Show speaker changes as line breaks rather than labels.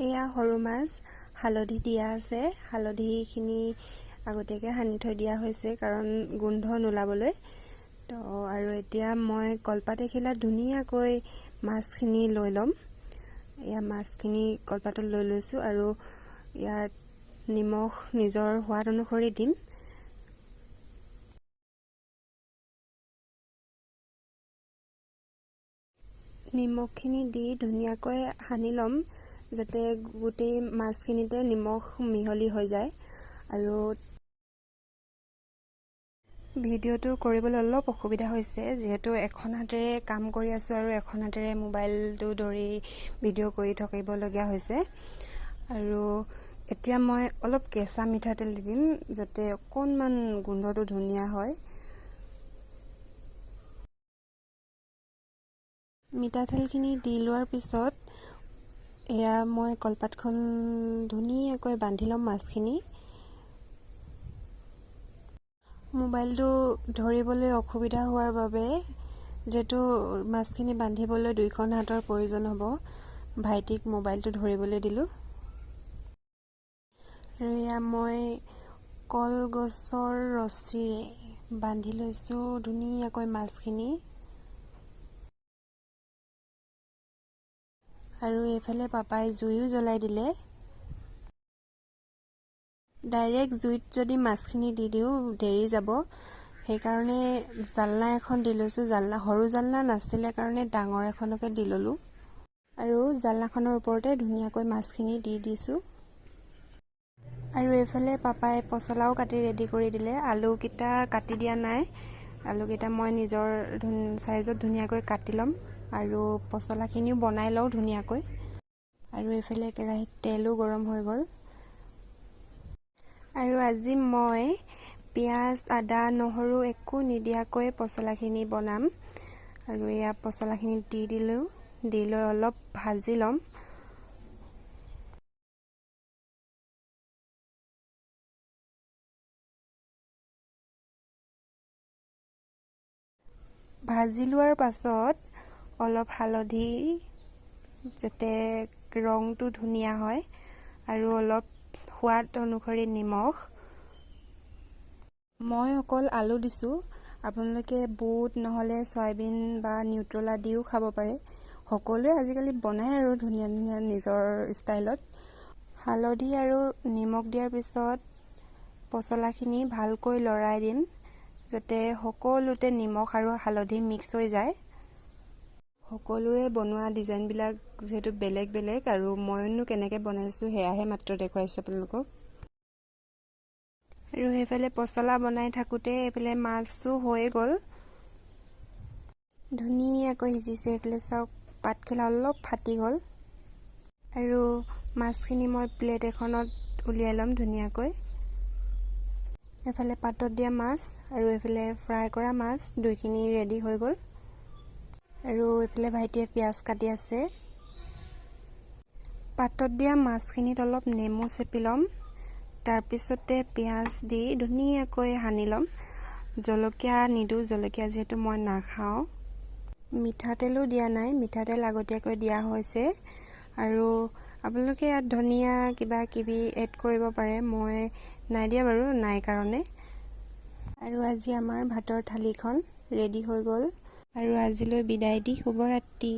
এয়া সৰু মাছ, হালধি দিয়া আছে। হালধিখিনি আগতীয়াকৈ সানি থৈ দিয়া হৈছে, কাৰণ গোন্ধ নোলাবলৈ। তো আৰু এতিয়া মই কলপাত এখিলাত ধুনীয়াকৈ মাছখিনি লৈ ল'ম। এয়া মাছখিনি কলপাতত লৈ লৈছোঁ আৰু ইয়াত নিমখ নিজৰ সোৱাদ অনুসৰি দিম। নিমখখিনি দি ধুনীয়াকৈ সানি ল'ম, যাতে গোটেই মাছখিনিতে নিমখ মিহলি হৈ যায়। আৰু ভিডিঅ'টো কৰিবলৈ অলপ অসুবিধা হৈছে, যিহেতু এখন হাতেৰে কাম কৰি আছোঁ আৰু এখন হাতেৰে মোবাইলটো ধৰি ভিডিঅ' কৰি থাকিবলগীয়া হৈছে। আৰু এতিয়া মই অলপ কেঁচা মিঠাতেল দি দিম, যাতে অকণমান গোন্ধটো ধুনীয়া হয়। মিঠাতেলখিনি দি লোৱাৰ পিছত এয়া মই কলপাতখন ধুনীয়াকৈ বান্ধি ল'ম মাছখিনি। মোবাইলটো ধৰিবলৈ অসুবিধা হোৱাৰ বাবে, যিহেতু মাছখিনি বান্ধিবলৈ দুইখন হাতৰ প্ৰয়োজন হ'ব, ভাইটিক মোবাইলটো ধৰিবলৈ দিলোঁ। আৰু এয়া মই কলগছৰ ৰছীৰে বান্ধি লৈছোঁ ধুনীয়াকৈ মাছখিনি। আৰু এইফালে পাপাই জুইও জ্বলাই দিলে। ডাইৰেক্ট জুইত যদি মাছখিনি দি দিওঁ দেৰি যাব, সেইকাৰণে জালনা এখন দি লৈছোঁ। সৰু জালনা নাছিলে কাৰণে ডাঙৰ এখনকে দি ল'লোঁ। আৰু জালনাখনৰ ওপৰতে ধুনীয়াকৈ মাছখিনি দি দিছোঁ। আৰু এইফালে পাপাই পচলাও কাটি ৰেডি কৰি দিলে। আলুকেইটা কাটি দিয়া নাই, আলুকেইটা মই নিজৰ চাইজত ধুনীয়াকৈ কাটি ল'ম। আৰু পচলাখিনিও বনাই লওঁ ধুনীয়াকৈ। আৰু এইফালে কেৰাহীত তেলো গৰম হৈ গ'ল। আৰু আজি মই পিঁয়াজ, আদা, নহৰু একো নিদিয়াকৈ পচলাখিনি বনাম। আৰু এয়া পচলাখিনি দি দিলোঁ, দি লৈ অলপ ভাজি ল'ম। ভাজি লোৱাৰ পাছত অলপ হালধি, যাতে ৰংটো ধুনীয়া হয়, আৰু অলপ সোৱাদ অনুসৰি নিমখ। মই অকল আলু দিছোঁ, আপোনালোকে বুট নহ'লে চয়াবিন বা নিউট্ৰলা দিও খাব পাৰে। সকলোৱে আজিকালি বনায় আৰু ধুনীয়া ধুনীয়া নিজৰ ষ্টাইলত। হালধি আৰু নিমখ দিয়াৰ পিছত পচলাখিনি ভালকৈ লৰাই দিম, যাতে সকলোতে নিমখ আৰু হালধি মিক্স হৈ যায়। সকলোৰে বনোৱা ডিজাইনবিলাক যিহেতু বেলেগ বেলেগ, আৰু মইনো কেনেকৈ বনাইছোঁ সেয়াহে মাত্ৰ দেখুৱাইছোঁ আপোনালোকক। আৰু সেইফালে পচলা বনাই থাকোঁতে এইফালে মাছো হৈয়ে গ'ল, ধুনীয়াকৈ সিজিছে। এইফালে চাওক, পাতখিলা অলপ ফাটি গ'ল। আৰু মাছখিনি মই প্লেট এখনত উলিয়াই ল'ম ধুনীয়াকৈ। এইফালে পাতত দিয়া মাছ আৰু এইফালে ফ্ৰাই কৰা মাছ দুইখিনি ৰেডি হৈ গ'ল। আৰু এইফালে ভাইটিয়ে পিঁয়াজ কাটি আছে। পাতত দিয়া মাছখিনিত অলপ নেমু চেপি ল'ম, তাৰপিছতে পিঁয়াজ দি ধুনীয়াকৈ সানি ল'ম। জলকীয়া নিদিওঁ, জলকীয়া যিহেতু মই নাখাওঁ। মিঠাতেলো দিয়া নাই, মিঠাতেল আগতীয়াকৈ দিয়া হৈছে। আৰু আপোনালোকে ইয়াত ধনিয়া কিবা কিবি এড কৰিব পাৰে, মই নাই দিয়া বাৰু, নাই কাৰণে। আৰু আজি আমাৰ ভাতৰ থালিখন ৰেডি হৈ গ'ল। আৰু আজিলৈ বিদায় দি শুভৰাত্ৰি।